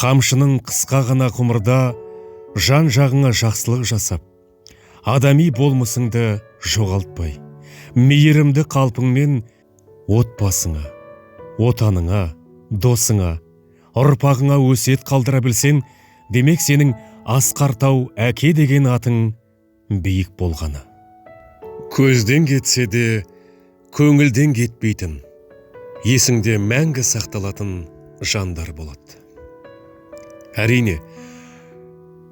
Қамшының қысқа ғана ғұмырда жан-жағыңа жақсылық жасап, адами болмысыңды жоғалтпай, мейірімді қалпыңмен отбасыңа, отаныңа, досыңа, ұрпағыңа өсиет қалдыра білсең, демек сенің асқар тау әке деген атың биік болғаны. Көзден кетсе де, көңілден кетпейтін, есіңде мәңгі сақталатын жандар болады. Әрине,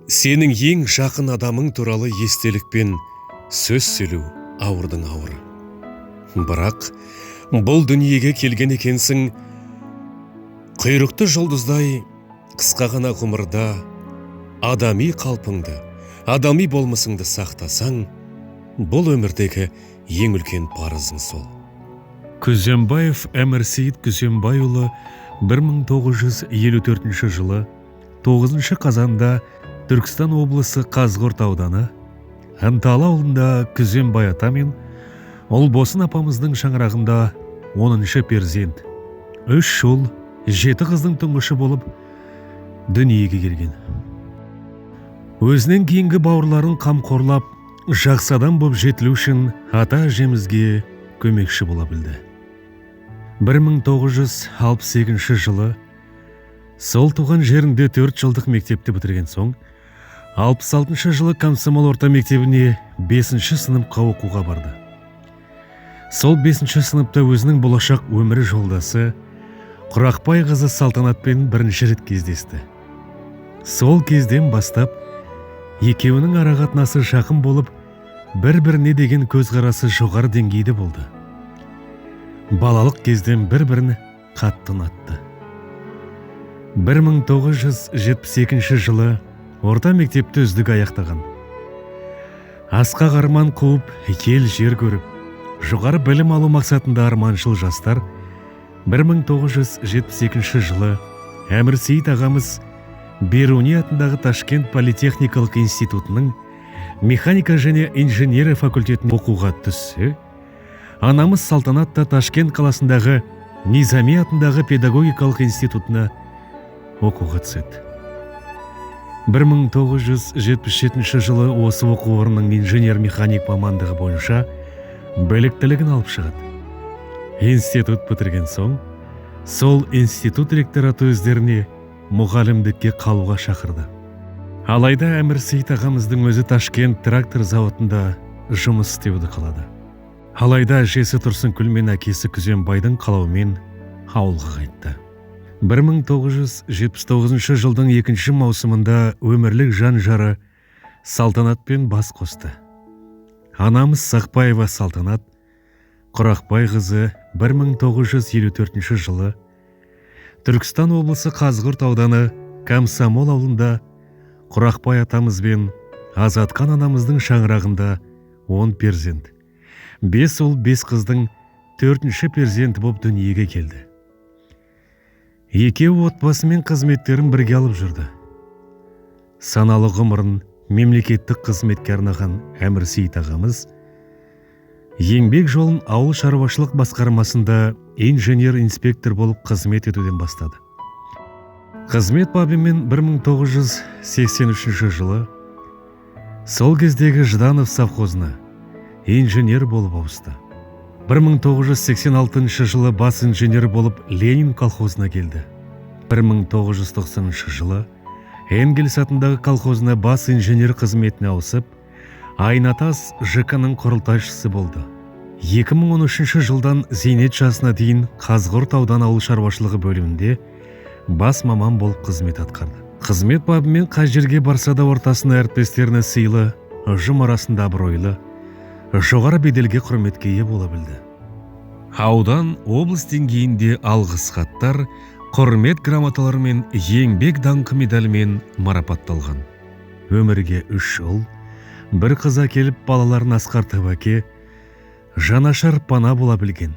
сенің ең жақын адамың туралы естелікпен сөз сөйлеу ауырдың ауыры. Бірақ бұл дүниеге келген екенсің, құйрықты жұлдыздай қысқа ғана ғұмырда адами қалпыңды, адами болмысыңды сақтасаң, бұл өмірдегі ең үлкен парызың сол. Күзембаев Әмірсейіт Күзембайұлы 1954 жылы 9 қазанда Түркістан облысы Қазығұрт ауданы Ынталы ауылында Күзембай ата мен Ұлбосын апамыздың шаңырағында 10-шы перзент, 3 ұл, 7 қыздың тұңғышы болып дүниеге келген. Өзінен кейінгі бауырларын қамқорлап, жақсы адам боп жетілу үшін ата әжемізге көмекші бола білді. 1968 жылы сол туған жерінде 4 жылдық мектепті бітірген соң, 66 жылы Комсомол орта мектебіне 5 сыныпқа оқуға барды. Сол 5 сыныпта өзінің болашақ өмірі жолдасы Құрақбай қызы Салтанатпен бірінші рет кездесті. Сол кезден бастап екеуінің арақатынасы жақын болып, бір-біріне деген көзқарасы жоғары деңгейде болды. Балалық кезден бір-бірін қатты ұнатты. 1972 жылы орта мектепті үздік аяқтаған. Асқақ арман қуып, ел жер көріп, жоғары білім алу мақсатында арманшыл жастар 1972 жылы Әмірсейіт ағамыз Беруни атындағы Ташкент политехникалық институтының механика және инженерия факультетіне оқуға түссе, анамыз Салтанат та Ташкент қаласындағы Низами атындағы педагогикалық институтына оқуға түседі. 1977 жылы осы оқу орнының инженер-механик мамандығы бойынша біліктілігін алып шығады. Институт бітірген соң, сол институт ректораты өздеріне мұғалімдікке қалуға шақырды. Алайда Әмірсейіт ағамыздың өзі Ташкент трактор зауытында жұмыс істеуді қалады. Алайда әжесі Тұрсынкүл мен әкесі Күзембайдың қалауымен ауылға қайтты. 1979 жылдың 2 маусымында өмірлік жан жары Салтанатпен бас қосты. Анамыз Сақпаева Салтанат Құрақбай қызы 1954 жылы Түркістан облысы Қазығұрт ауданы Комсомол ауылында Құрақбай атамыз бен Азатқан анамыздың шаңырағында 10 перзент, 5 ұл, 5 қыздың 4-ші перзенті боп дүниеге келді. Екеуі отбасымен қызметтерін бірге алып жүрді. Саналы ғұмырын мемлекеттік қызметке арнаған Әмірсейіт ағамыз еңбек жолын ауыл шаруашылық басқармасында инженер-инспектор болып қызмет етуден бастады. Қызмет бабымен 1983 жылы сол кездегі Жданов совхозына инженер болып ауысты. 1986 жылы бас инженер болып Ленин колхозына келді. 1990 жылы Энгельс атындағы колхозына бас инженер қызметіне ауысып, Айнатас ЖК-ның құрылтайшысы болды. 2013 жылдан зейнет жасына дейін Қазығұрт ауданы ауыл шаруашылығы бөлімінде бас маман болып қызмет атқарды. Қызмет бабымен қай жерге барса да ортасына әріптестеріне сыйлы, ұжым арасында абыройлы, жоғары беделге құрметке ие бола білді. Аудан, облыс деңгейінде алғыс хаттар, құрмет грамоталары мен еңбек даңқы медалімен марапатталған. Өмірге 3 ұл, 1 қыз әкеліп балаларын асқар тау әке, жанашыр пана бола білген.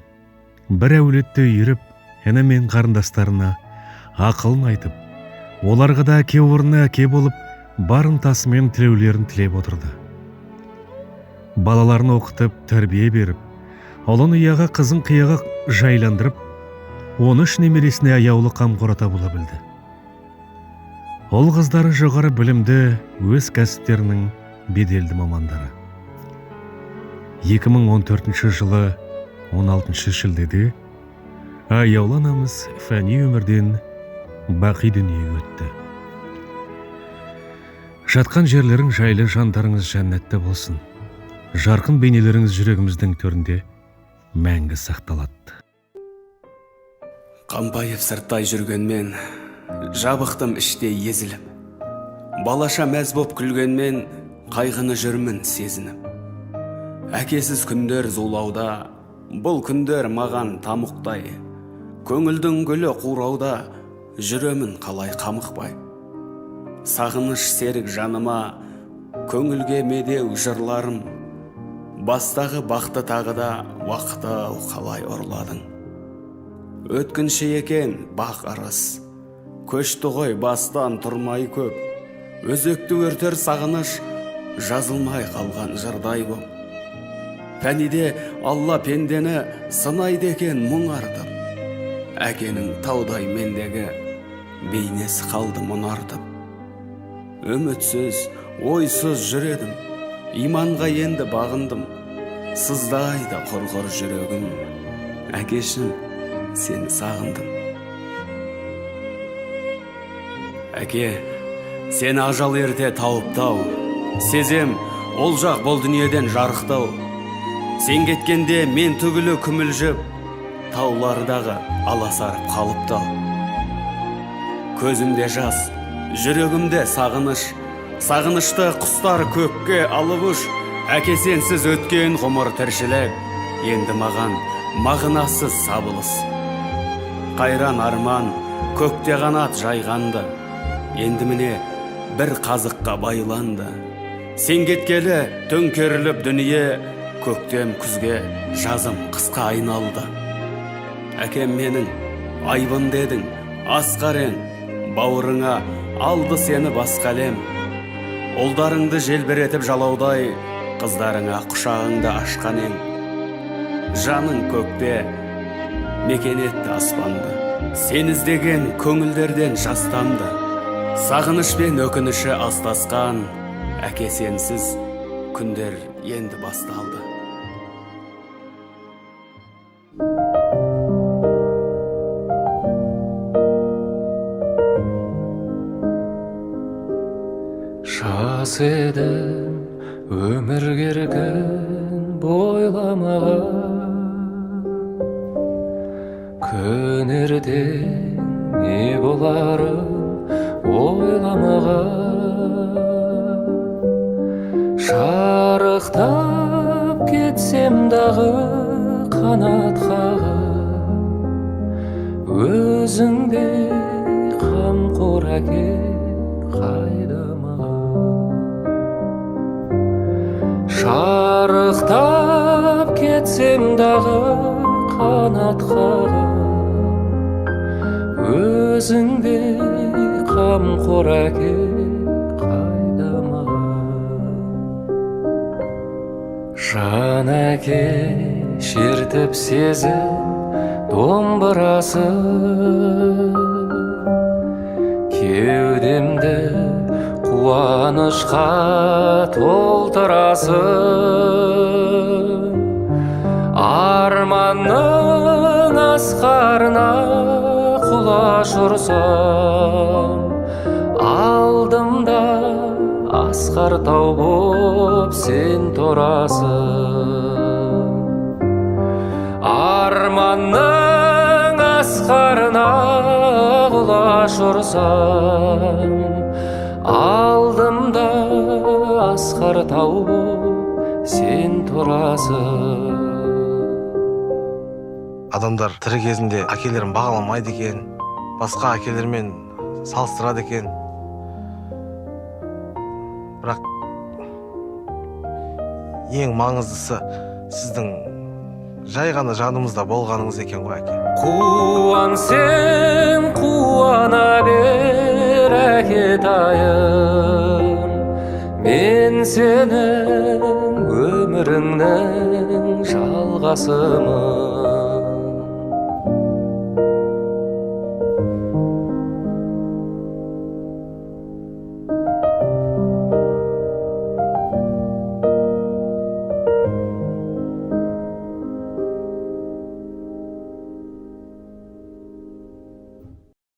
Бір әулетті үйіріп, іні мен қарындастарына ақылын айтып, оларға да әке орнына әке болып, бар ынтасымен тілеулерін тілеп отырды. Балаларын оқытып, тәрбие беріп, ұлын ұяға, қызын қияға жайландырып, 13 немересіне аяулы қамқор ата бола білді. Ұл қыздары жоғары білімді, өз кәсіптерінің беделді мамандары. 2014 жылы 16 шілдеде аяулы анамыз фәни өмірден бақи дүниеге өтті. Жатқан жерлерің жайлы, жандарыңыз жәннатта болсын. Жарқын бейнелеріңіз жүрегіміздің төрінде мәңгі сақталады. Қампайып сырттай жүргенмен, жабықтым іште езіліп. Балаша мәз боп күлгенмен, қайғыны жүрмін сезініп. Әкесіз күндер зулауда, бұл күндер маған тамұқтай. Көңілдің гүлі қурауда, жүремін қалай қамықпай. Сағыныш серік жаныма, көңілге медеу жырларым. Бастағы бақты тағы да уақыты-ау қалай ұрладың. Өткінші екен бақ ырыс, көшті ғой бастан тұрмай көп. Өзекті өртер сағыныш, жазылмай қалған жырдай боп. Пәниде Алла пендені сынайды екен мұң артып. Әкенің таудай мендегі бейнесі қалды мұнартып. Үмітсіз, ойсыз жүр едім, иманға енді бағындым. Сыздайды құрғыр жүрегім, әкешім, сені сағындым. Әке, сені ажал ерте тауып-тау, сезем, ол жақ бұл дүниеден жарықтау. Сен кеткенде мен түгілі күмілжіп, таулардағы аласарып қалыптау. Көзімде жас, жүрегімде сағыныш, сағынышты құстар көкке алып ұш. Әке сенсіз өткен ғұмыр тіршілік, енді маған мағынасыз сабылыс. Қайран арман көкте қанат жайғанды, енді міне бір қазыққа байланды. Сен кеткелі төңкеріліп дүние, көктем күзге, жазым қысқа айналды. Әкем менің айбын дедің, асқар ең, бауырыңа алды сені басқа әлем. Ұлдарыңды желбіретіп жалаудай, қыздарыңа құшағыңды ашқан ең. Жаның көкте мекен етті аспанды, сен іздеген көңілдерден жастамды. Сағыныш пен өкініші астасқан, әке сенсіз күндер енді басталды. Жас едім, өмір еркін бойламаған, күн ертең не боларын ойламаған. Шарықтап кетсем дағы қанат қағып, өзіңдей қамқор әке қайда маған. Шарықтап кетсем дағы қанат қағып, өзіңдей қамқор әке қайда маған. Жан әке шертіп сезім домбырасы, кеудемді қуанышқа толтырасың. Арманның асқарына құлаш ұрсам, алдымда асқар тау боп сен тұрасың. Арманның асқарына құлаш ұрсам, алдымда асқар тау боп сен тұрасың. Адамдар тірі кезінде әкелерін бағаламайды екен, басқа әкелермен салыстырады екен. Бірақ ең маңыздысы сіздің жай ғана жанымызда болғаныңыз екен ғой, әке. Қуан сен, қуана бер, әкетайым, мен сенің өміріңнің жалғасымын.